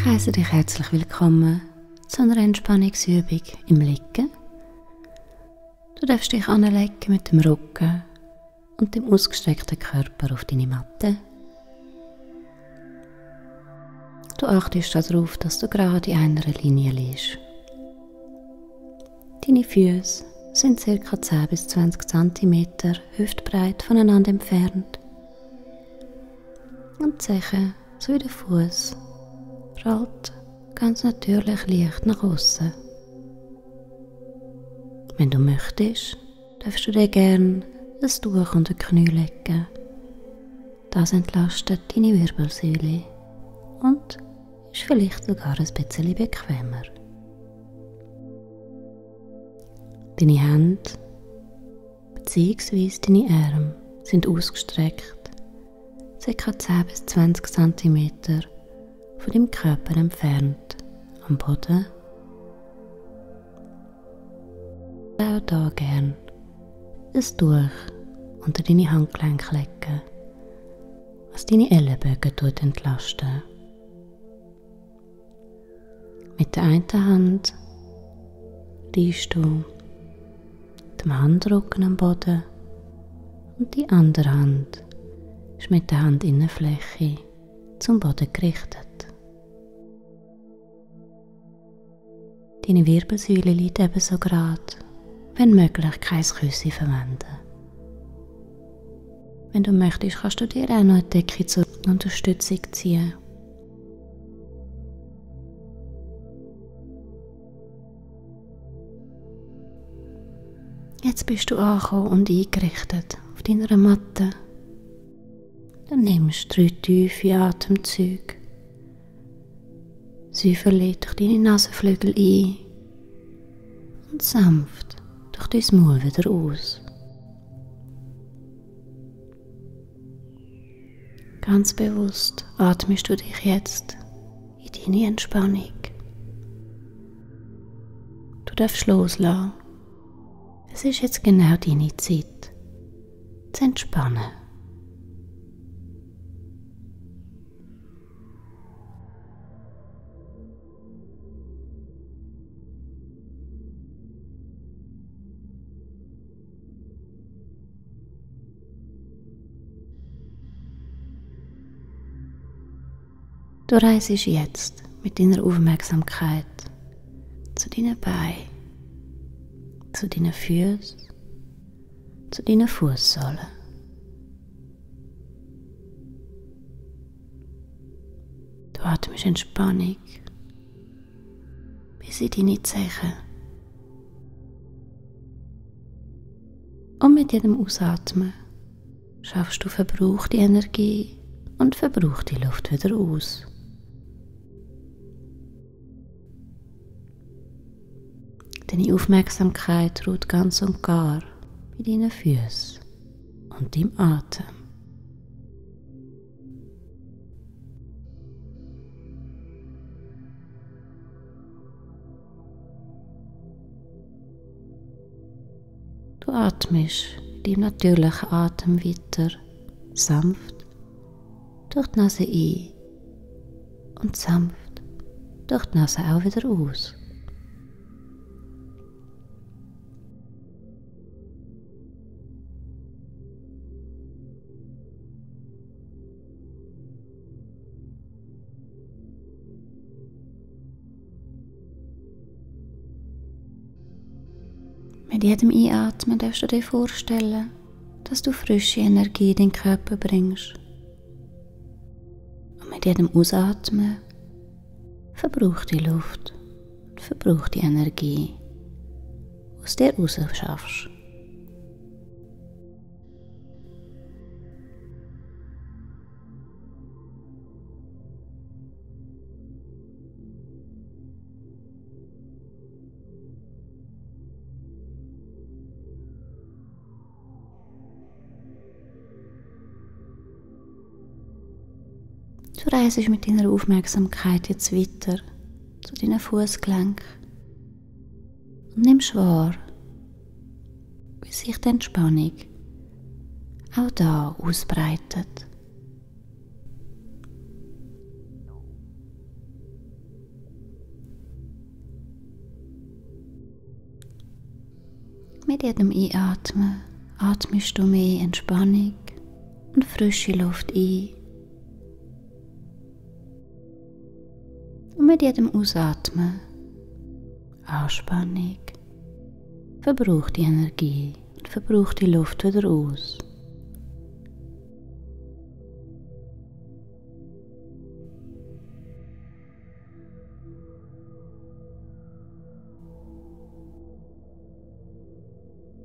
Ich heiße dich herzlich willkommen zu einer Entspannungsübung im Liegen. Du darfst dich anlegen mit dem Rücken und dem ausgestreckten Körper auf deine Matte. Du achtest darauf, dass du gerade in einer Linie liegst. Deine Füße sind ca. 10 bis 20 cm hüftbreit voneinander entfernt. Und die Zehe sowie der Fuß rollt ganz natürlich leicht nach außen. Wenn du möchtest, darfst du dir gerne ein Tuch unter die Knie legen. Das entlastet deine Wirbelsäule und ist vielleicht sogar ein bisschen bequemer. Deine Hände bzw. deine Arme sind ausgestreckt, ca. 10 bis 20 cm von deinem Körper entfernt am Boden. Auch da gern ein Tuch unter deine Handgelenke legen, was deine Ellenbögen entlasten. Mit der einen Hand riechst du dem Handrücken am Boden und die andere Hand ist mit der Handinnenfläche zum Boden gerichtet. Deine Wirbelsäule liegt ebenso gerade, wenn möglich kein Küsse verwenden. Wenn du möchtest, kannst du dir auch noch eine Decke zur Unterstützung ziehen. Jetzt bist du angekommen und eingerichtet auf deiner Matte. Du nimmst 3 tiefe Atemzüge. Säuferlich durch deine Nasenflügel ein und sanft durch dein Maul wieder aus. Ganz bewusst atmest du dich jetzt in deine Entspannung. Du darfst loslassen. Es ist jetzt genau deine Zeit, zu entspannen. Du reist jetzt mit deiner Aufmerksamkeit zu deinen Beinen, zu deinen Füßen, zu deinen Fußsohlen. Du atmest Entspannung bis in deine Zehen. Und mit jedem Ausatmen schaffst du verbrauchte Energie und verbrauchte Luft wieder aus. Deine Aufmerksamkeit ruht ganz und gar bei deinen Füßen und deinem Atem. Du atmest deinem natürlichen Atem weiter sanft durch die Nase ein und sanft durch die Nase auch wieder aus. Mit jedem Einatmen darfst du dir vorstellen, dass du frische Energie in den Körper bringst. Und mit jedem Ausatmen verbrauchte Luft und verbrauchte Energie aus dir raus schaffst. Du reist mit deiner Aufmerksamkeit jetzt weiter zu deinen Fußgelenken und nimmst wahr, wie sich die Entspannung auch da ausbreitet. Mit jedem Einatmen atmest du mehr Entspannung und frische Luft ein. Und mit jedem Ausatmen Anspannung, verbraucht die Energie und verbraucht die Luft wieder aus.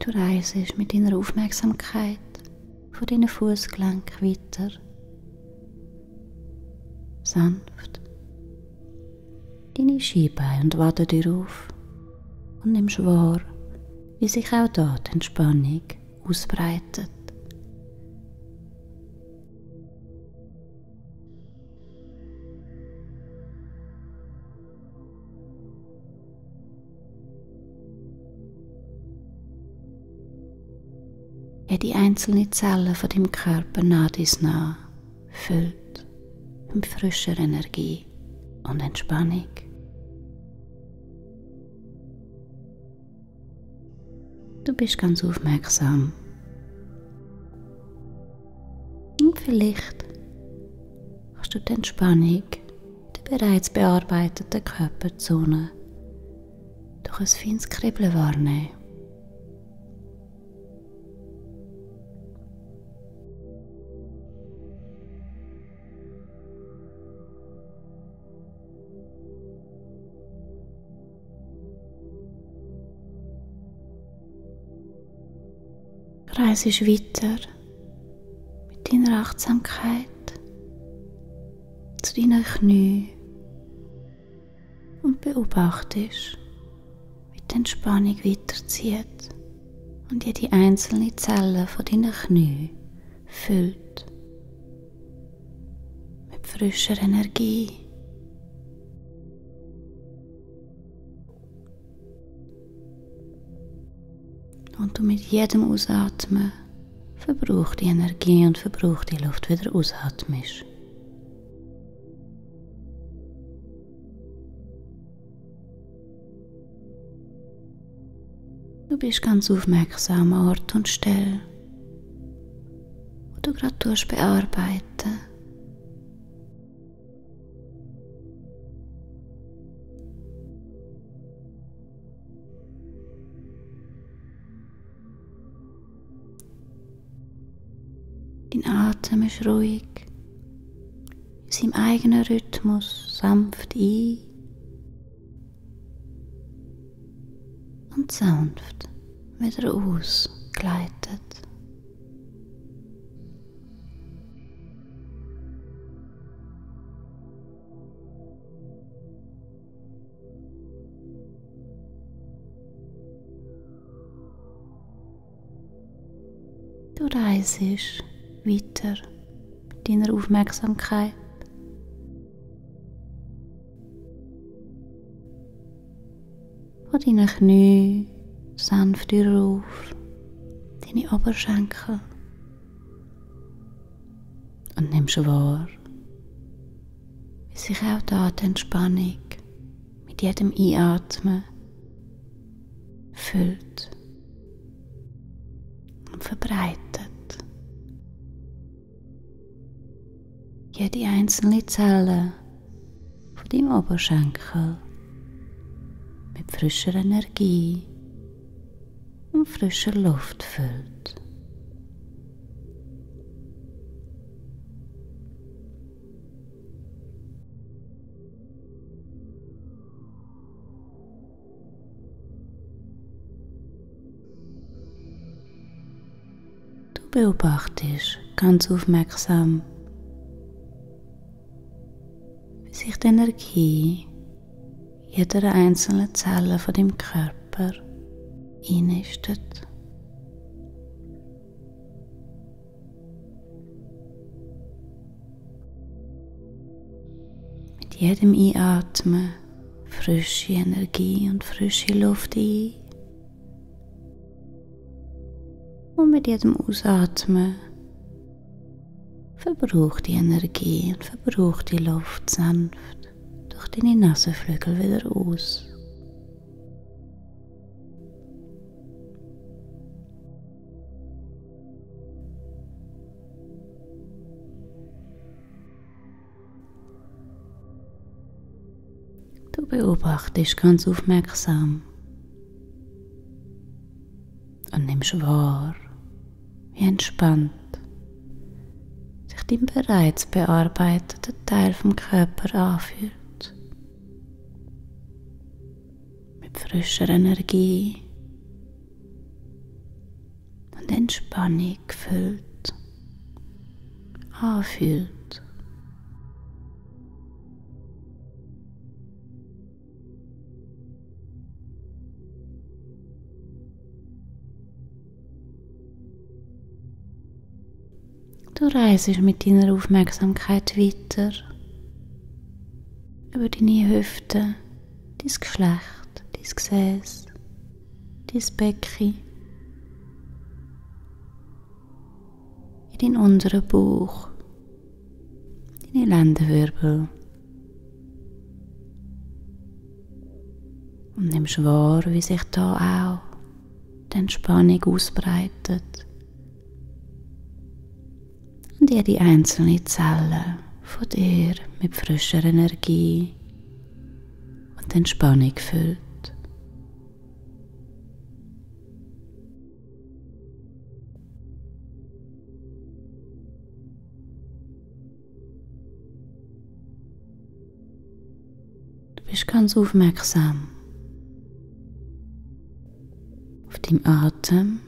Du reist mit deiner Aufmerksamkeit von deinen Fußgelenken weiter, sanft, deine Schienbeine und Waden dir auf und nimmst wahr, wie sich auch dort die Entspannung ausbreitet. Jede einzelne Zelle von deinem Körper nah dies nah füllt mit frischer Energie und Entspannung. Du bist ganz aufmerksam. Und vielleicht kannst du die Entspannung der bereits bearbeiteten Körperzone durch ein feines Kribbeln wahrnehmen. Reise weiter mit deiner Achtsamkeit zu deinen Knien und beobachtest, wie die Entspannung weiterzieht und jede einzelne Zelle von deinen Knien füllt mit frischer Energie. Und du mit jedem Ausatmen verbrauchst die Energie und verbrauchst die Luft wieder ausatmest. Du bist ganz aufmerksam an Ort und Stelle, wo du gerade bearbeiten. Dein Atem ist ruhig, in seinem eigenen Rhythmus sanft ein und sanft wieder ausgleitet. Du reist weiter mit deiner Aufmerksamkeit von deinen Knien sanft auf, deine Oberschenkel und nimmst wahr, wie sich auch da die Entspannung mit jedem Einatmen füllt und verbreitet. Jede einzelne Zelle von deinem Oberschenkel mit frischer Energie und frischer Luft füllt. Du beobachtest ganz aufmerksam, wie sich die Energie jeder einzelnen Zelle von deinem Körper einnistet. Mit jedem Einatmen frische Energie und frische Luft ein und mit jedem Ausatmen verbraucht die Energie und verbraucht die Luft sanft durch deine Nasenflügel wieder aus. Du beobachtest ganz aufmerksam und nimmst wahr, wie entspannt sich dein bereits bearbeiteter Teil vom Körper anfühlt. Mit frischer Energie und Entspannung gefüllt anfühlt. Du reist mit deiner Aufmerksamkeit weiter über deine Hüfte, dein Geschlecht, dein Gesäß, dein Becken, in deinen unteren Bauch, deine Lendenwirbel und nimmst wahr, wie sich da auch die Entspannung ausbreitet. Und jede einzelne Zelle von dir mit frischer Energie und Entspannung füllt. Du bist ganz aufmerksam auf deinen Atem,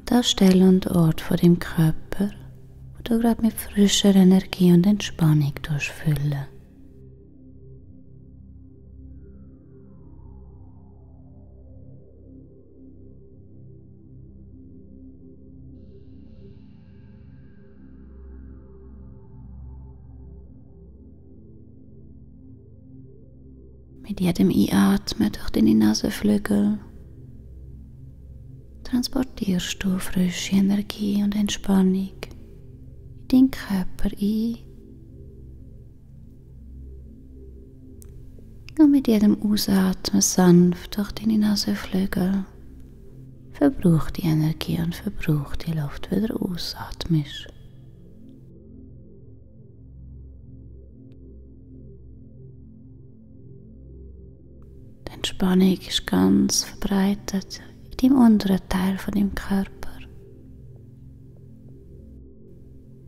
der Stelle und Ort von deinem Körper, wo du gerade mit frischer Energie und Entspannung füllen. Mit jedem Einatmen durch deine Nasenflügel transportierst du frische Energie und Entspannung in deinen Körper ein. Und mit jedem Ausatmen sanft durch deine Nasenflügel verbraucht die Energie und verbraucht die Luft, wieder ausatmest. Die Entspannung ist ganz verbreitet in deinem unteren Teil von deinem Körper.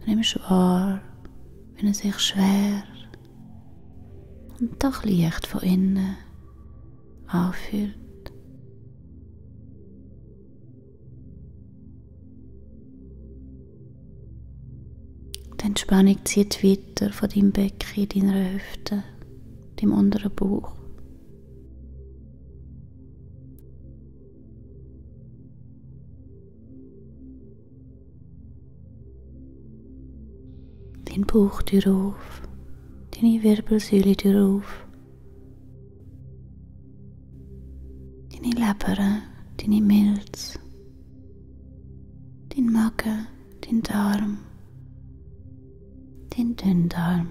Du nimmst wahr, wie er sich schwer und doch leicht von innen anfühlt. Die Entspannung zieht weiter von deinem Becken, deiner Hüfte, deinem unteren Bauch. Dein Bauchtür auf, deine Wirbelsäule auf, deine Leber, deine Milz, dein Magen, dein Darm, dein Dünndarm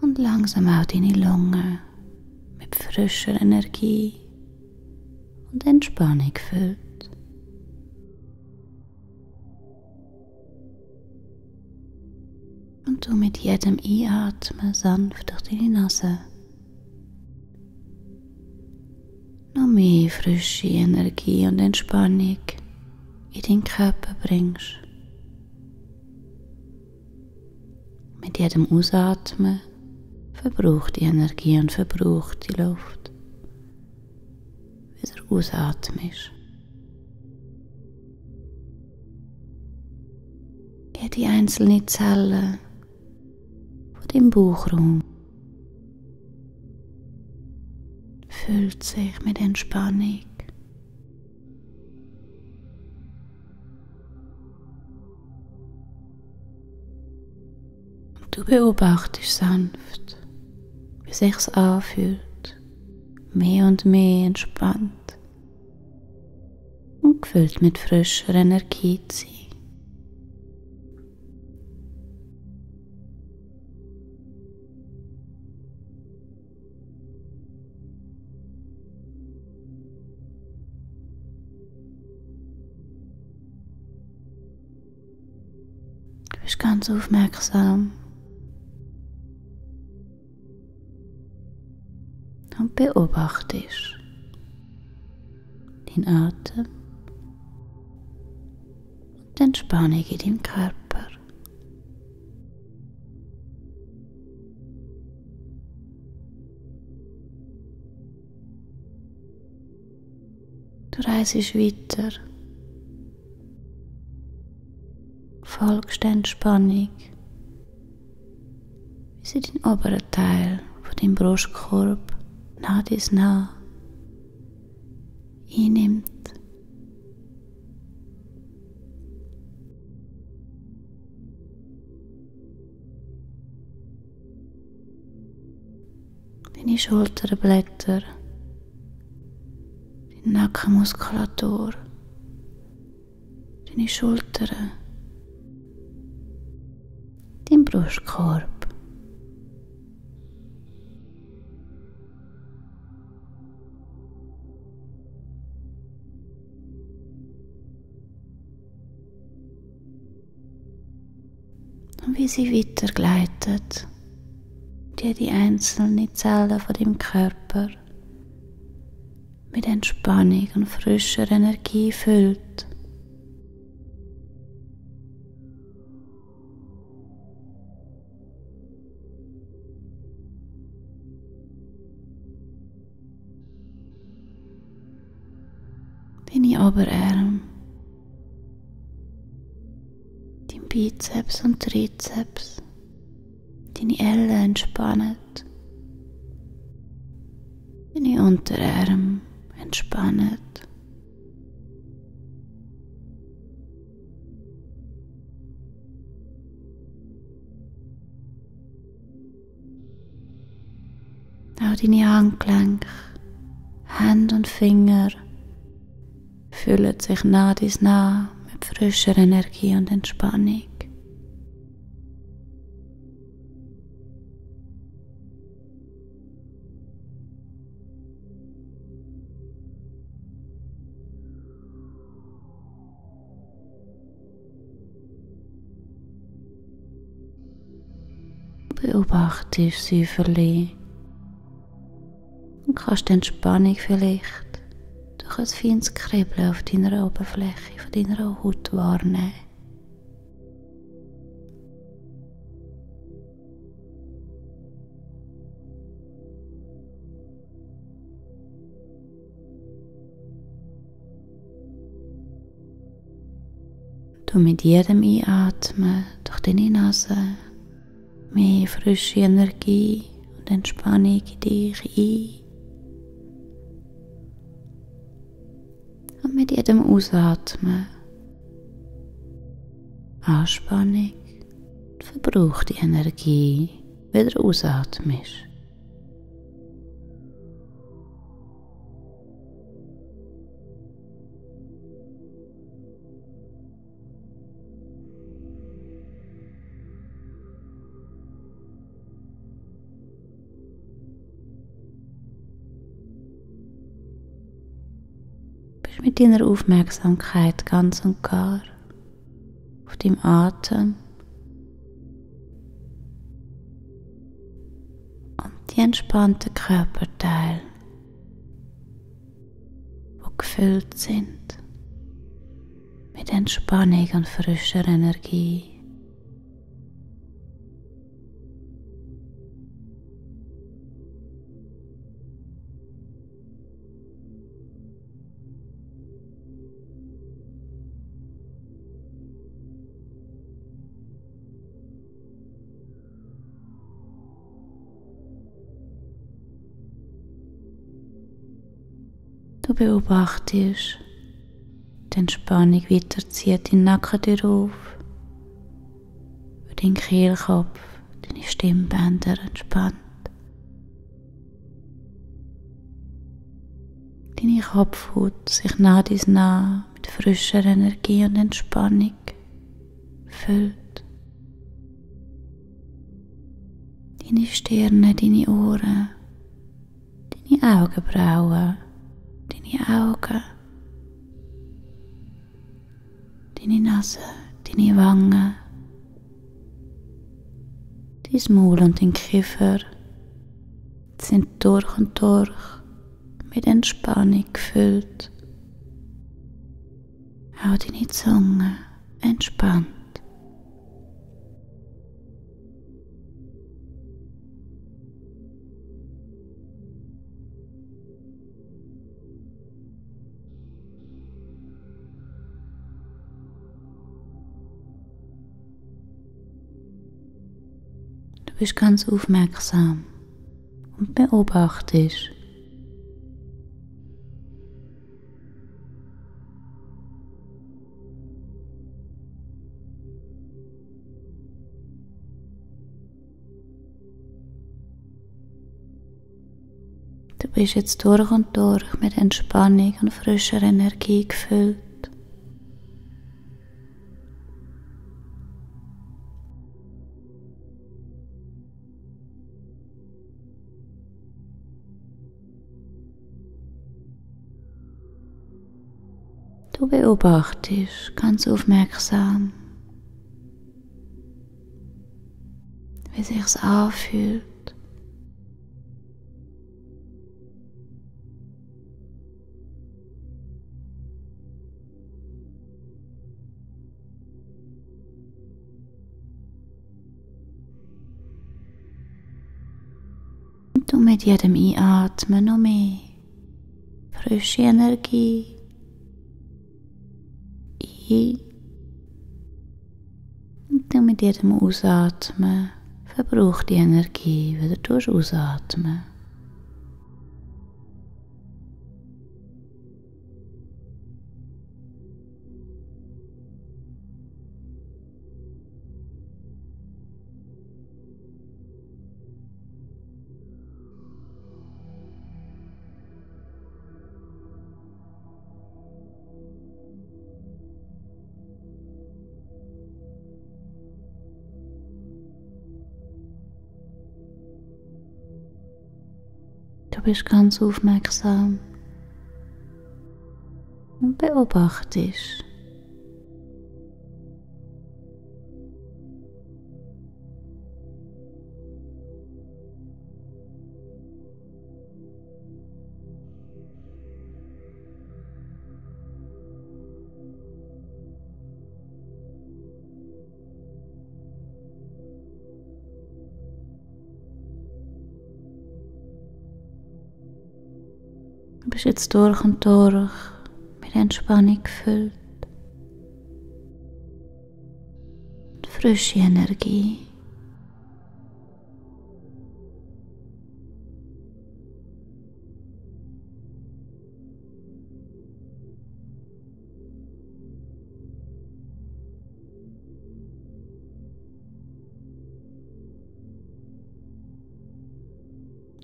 und langsam auch deine Lunge mit frischer Energie und Entspannung füllt. Und du mit jedem Einatmen sanft durch deine Nase noch mehr frische Energie und Entspannung in deinen Körper bringst. Mit jedem Ausatmen verbraucht die Energie und verbraucht die Luft. Wieder ausatmest. Jede einzelne Zelle von deinem Bauchraum füllt sich mit Entspannung. Und du beobachtest sanft, wie sich's anfühlt, mehr und mehr entspannt und gefüllt mit frischer Energie zu sein. Du bist ganz aufmerksam und beobachtest deinen Atem und die Entspannung in deinem Körper. Du reist weiter, folgst der Entspannung, wie sie den oberen Teil von deinem Brustkorb nah dies nah einnimmt. Deine Schulterblätter, deine Nackenmuskulatur, deine Schultern, dein Brustkorb. Und wie sie weitergleitet, jede einzelne Zelle von deinem Körper mit Entspannung und frischer Energie füllt. Deine Oberarme, dein Bizeps und Trizeps, deine Ellen entspannen, deine Unterarme entspannen. Auch deine Handgelenke, Hände und Finger fühlen sich nah dies nah mit frischer Energie und Entspannung. Beobachtest Säuferli und kannst die Entspannung vielleicht durch ein feines Kribbeln auf deiner Oberfläche von deiner Haut wahrnehmen. Du mit jedem Einatmen durch deine Nase mehr frische Energie und Entspannung in dich ein. Und mit jedem Ausatmen Anspannung und verbrauchte Energie wieder ausatmest. Mit deiner Aufmerksamkeit ganz und gar auf deinem Atem und die entspannten Körperteile, die gefüllt sind mit Entspannung und frischer Energie. Du beobachtest, die Entspannung weiterzieht deinen Nacken auf, über deinen Kehlkopf, deine Stimmbänder entspannt. Deine Kopfhaut sich nah dies nah mit frischer Energie und Entspannung füllt. Deine Stirne, deine Ohren, deine Augenbrauen, deine Augen, deine Nase, deine Wangen, dein Maul und dein Kiefer sind durch und durch mit Entspannung gefüllt. Auch deine Zunge entspannt. Du bist ganz aufmerksam und beobachtest. Du bist jetzt durch und durch mit Entspannung und frischer Energie gefüllt. Du beobachtest ganz aufmerksam, wie sich's anfühlt. Und du mit jedem Einatmen noch mehr frische Energie ein. Und du mit jedem Ausatmen verbrauchst die Energie wieder ausatmen. Du bist ganz aufmerksam und beobachtest. Du bist jetzt durch und durch mit Entspannung gefüllt. Und frische Energie.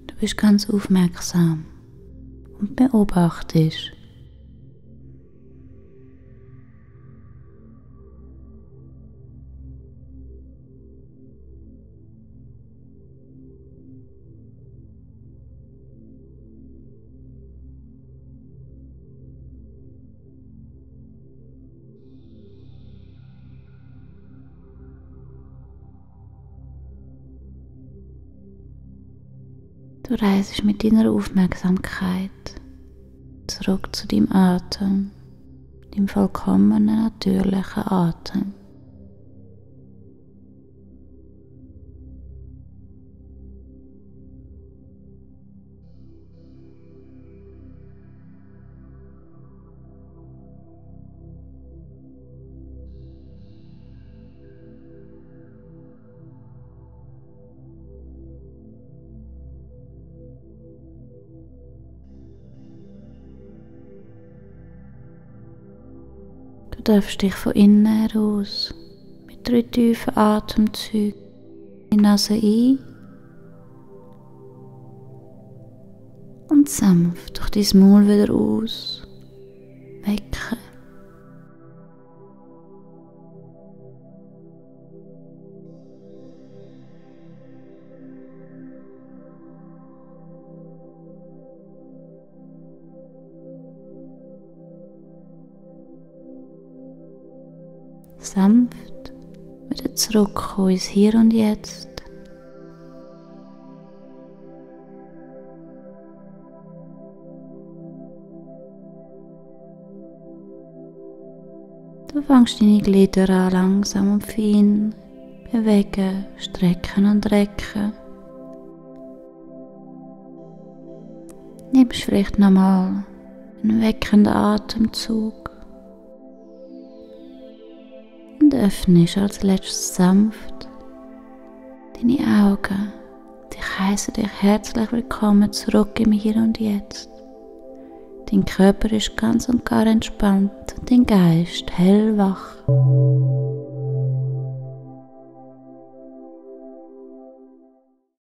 Du bist ganz aufmerksam und beobachtest. Du reist mit deiner Aufmerksamkeit zurück zu deinem Atem, deinem vollkommenen natürlichen Atem. Du darfst dich von innen heraus mit 3 tiefen Atemzügen in die Nase ein und sanft durch dein Maul wieder aus wecken. Sanft wieder zurückkommen ins Hier und Jetzt. Du fängst deine Glieder an, langsam und fein bewegen, strecken und recken. Nimmst vielleicht nochmal einen weckenden Atemzug und öffnest als letztes sanft deine Augen. Ich heiße dich herzlich willkommen zurück im Hier und Jetzt. Dein Körper ist ganz und gar entspannt und dein Geist hellwach.